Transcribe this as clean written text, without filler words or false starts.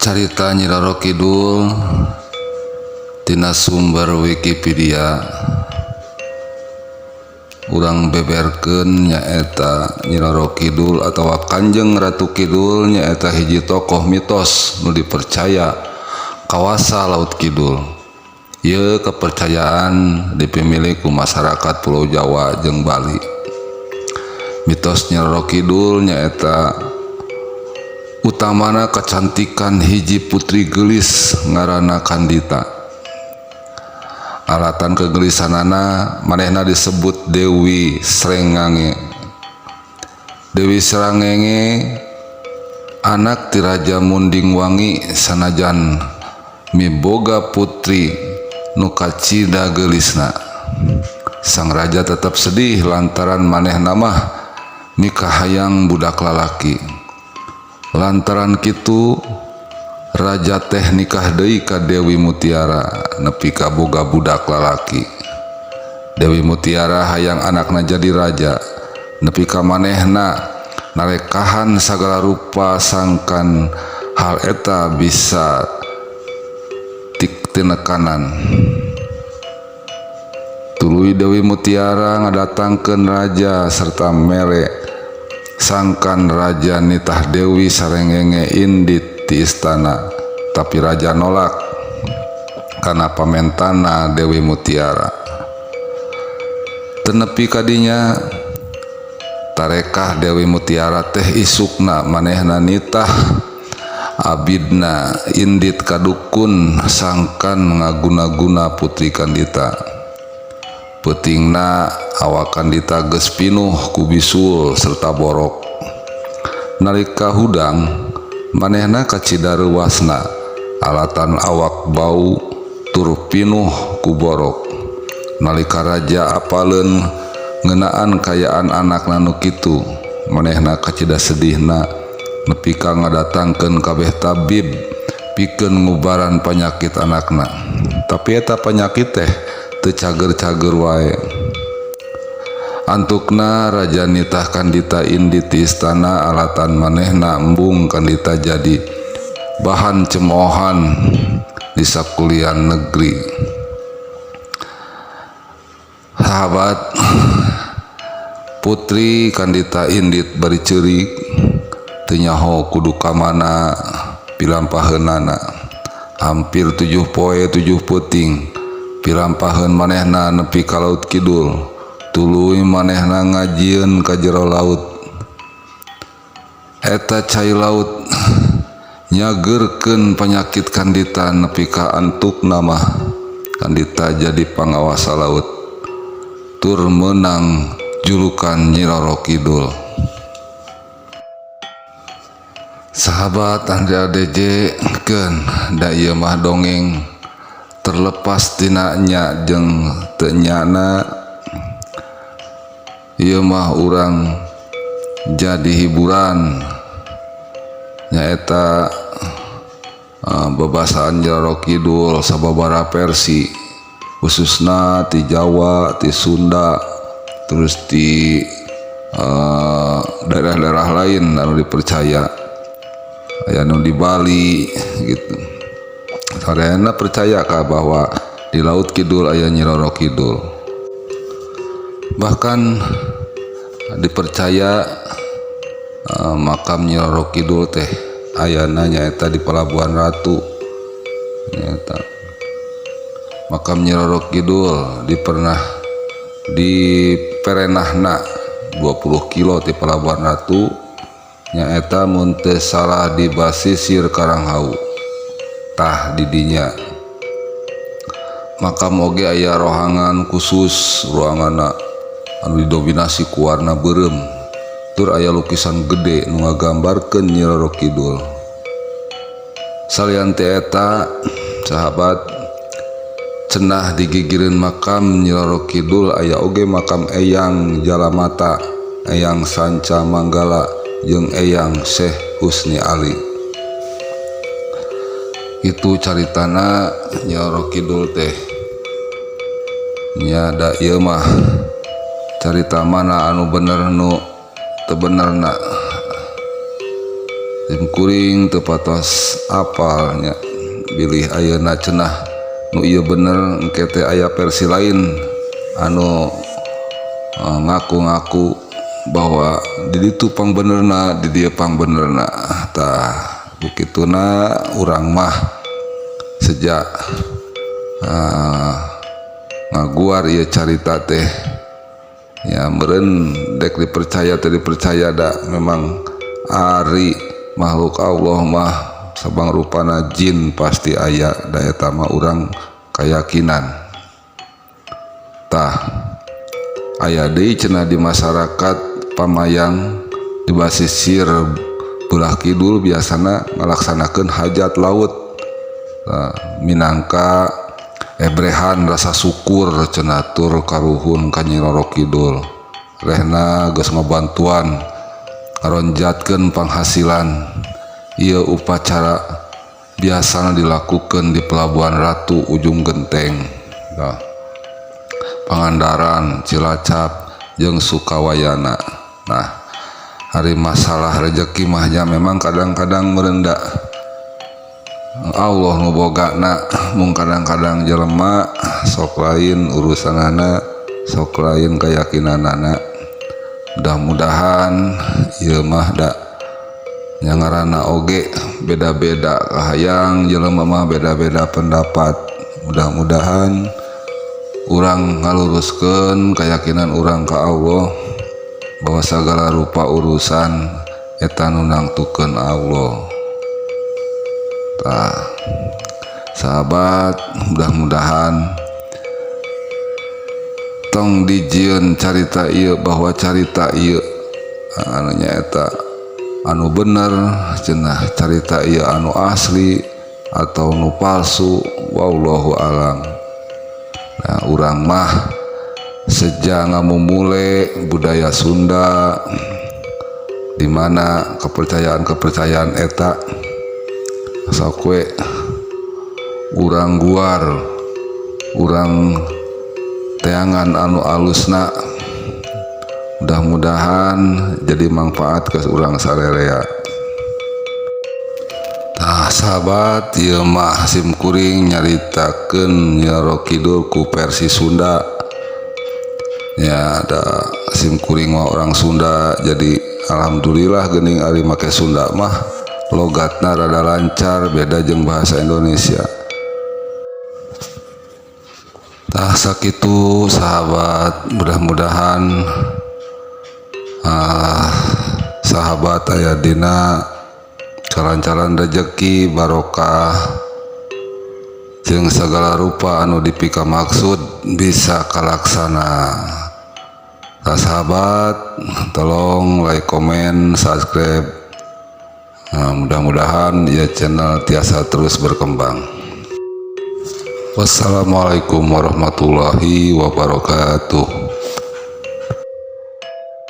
Carita Nyi Roro Kidul tina sumber Wikipedia urang beberkeun nyaeta Nyi Roro Kidul atawa Kanjeng Ratu Kidul nyaeta hiji tokoh mitos nu dipercaya kawasa Laut Kidul. Ieu kepercayaan dipimilik ku masyarakat Pulau Jawa jeung Bali. Mitos Nyi Roro Kidul nyaeta utamana kecantikan hiji putri geulis ngaranna Kandita. Alatan kegelisanana manehna disebut Dewi Srengange. Dewi Srengenge anak ti Raja Mundingwangi sanajan miboga putri nu kacida geulisna. Sang raja tetap sedih lantaran manehna mah mikahayang budak lalaki. Lantaran kitu raja teh nikah deui ka Dewi Mutiara nepi ka boga budak lalaki. Dewi Mutiara hayang anakna jadi raja nepi ka manehna narekahan sagala rupa sangkan hal eta bisa tinekanan. Tuluy Dewi Mutiara ngadatangkeun raja serta mere sangkan raja nitah Dewi Sarengenge indit ti istana, tapi raja nolak karena pamentana Dewi Mutiara. Teu nepi kadinya tarekah Dewi Mutiara teh isukna manehna nitah abidna indit ka dukun sangkan ngaguna-guna putri Kandita. Peutingna awak Kandita geus pinuh ku bisul serta borok. Nalika hudang manehna kacida reuwasna alatan awak bau tur pinuh ku borok. Nalika raja apaleun ngeunaan kayaan anakna nu kitu, manehna kacida sedihna nepi ka ngadatangkeun kabeh tabib pikeun ngubaran panyakit anakna. Tapi eta panyakit teh teu cager-cager wae. Antukna raja nitah Kandita indit ti istana alatan manehna embung Kandita jadi bahan cemoohan di sakulian negeri. Sahabat, putri Kandita indit bari ceurik teu nyaho kudu ka mana pilampaheunana. Hampir 7 poe 7 peuting pilampaheun manehna nepi ka Laut Kidul. Tuluy manehna ngajieun ka jero laut. Eta cai laut nyageurkeun panyakit Kandita nepi ka antukna mah Kandita jadi pangawasa laut tur meunang julukan Nyi Roro Kidul. Sahabat Andrea DJ keun da ieu mah dongeng terlepas tina nya jeung teu nyana ieu mah urang jadi hiburan nyaeta babasaan Nyi Roro Kidul sababaraha versi khususna ti Jawa, ti Sunda, terus ti daerah-daerah lain anu dipercaya aya nu di Bali gitu. Sadayana percaya ka bahwa di Laut Kidul aya Nyi Roro Kidul. Bahkan dipercaya makam Nyi Roro Kidul teh ayana nyaeta di Pelabuhan Ratu. Nyaeta makam Nyi Roro Kidul dipernah di perenahna 20 kilo di Pelabuhan Ratu nyaeta mun teu salah di basisir Karanghau. Tah didinya makam oge aya rohangan khusus, ruanganna anu didominasi ku warna beureum tur aya lukisan gede nu ngagambarkeun Nyi Roro Kidul. Salian ti eta sahabat, cenah digigireun makam Nyi Roro Kidul aya oge makam Eyang Jalamata, Eyang Sanca Manggala jeung Eyang Syekh Husni Ali. Itu caritana Nyi Roro Kidul teh. Nya da ieu mah carita mana anu bener nu teu benerna. Sim kuring teu patos apal nya, bilih ayeuna cenah nu ieu bener, engke teh aya versi lain anu ngaku-ngaku bahwa di ditu pangbenerna, di dieu pangbenerna. Tah, bukituna urang mah sejak ngaguar ieu carita teh ya meureun dek dipercaya teu dipercaya, da memang ari makhluk Allah mah sabang rupana jin pasti aya, da eta mah urang keyakinan. Tah, aya deui cenah di masyarakat Pamayang di basisir belah kidul biasana ngalaksanakeun hajat laut. Nah, minangka ebrehan rasa syukur cenah tur karuhun ka Nyi Roro Kidul rehna geus ngabantuan ngaronjatkeun panghasilan. Ieu upacara biasana dilakukan di Pelabuhan Ratu, Ujung Genteng. Nah, Pangandaran, Cilacap jeung Sukawayana. Nah, ari masalah rezeki mah nya memang kadang-kadang merendah Allah nu bogana, mung kadang-kadang jelema sok lain urusanana, sok lain keyakinanana. Mudah-mudahan ieu mah da nya ngaranna oge beda-beda kahayang jelema mah, beda-beda pendapat. Mudah-mudahan urang ngaluruskeun keyakinan urang ka Allah bahwa segala rupa urusan eta nu nangtukeun Allah. Tah, sahabat, mudah-mudahan tong dijieun carita ieu bahwa carita ieu anu nyaeta anu bener cenah, carita ieu anu asli atau nu palsu, wallahu alam. Nah, urang mah sejak ngamumule budaya Sunda di mana kepercayaan-kepercayaan eta sok we urang guar, urang teangan anu alusna. Mudah-mudahan jadi manfaat ke urang sarerea. Tah, sahabat, ieu mah sim kuring nyaritakeun Nyi Roro Kidul ku versi Sunda ya. Ada sim kuring mah orang Sunda, jadi alhamdulillah geuning ari make Sunda mah logatna rada lancar, beda jeung bahasa Indonesia. Tah, sakitu, sahabat. Mudah-mudahan sahabat aya dina kalancaran rezeki, barokah, jeung segala rupa anu dipika maksud bisa kalaksana. Nah, sahabat, tolong like, komen, subscribe. Nah, mudah-mudahan ya channel tiasa terus berkembang. Wassalamualaikum warahmatullahi wabarakatuh.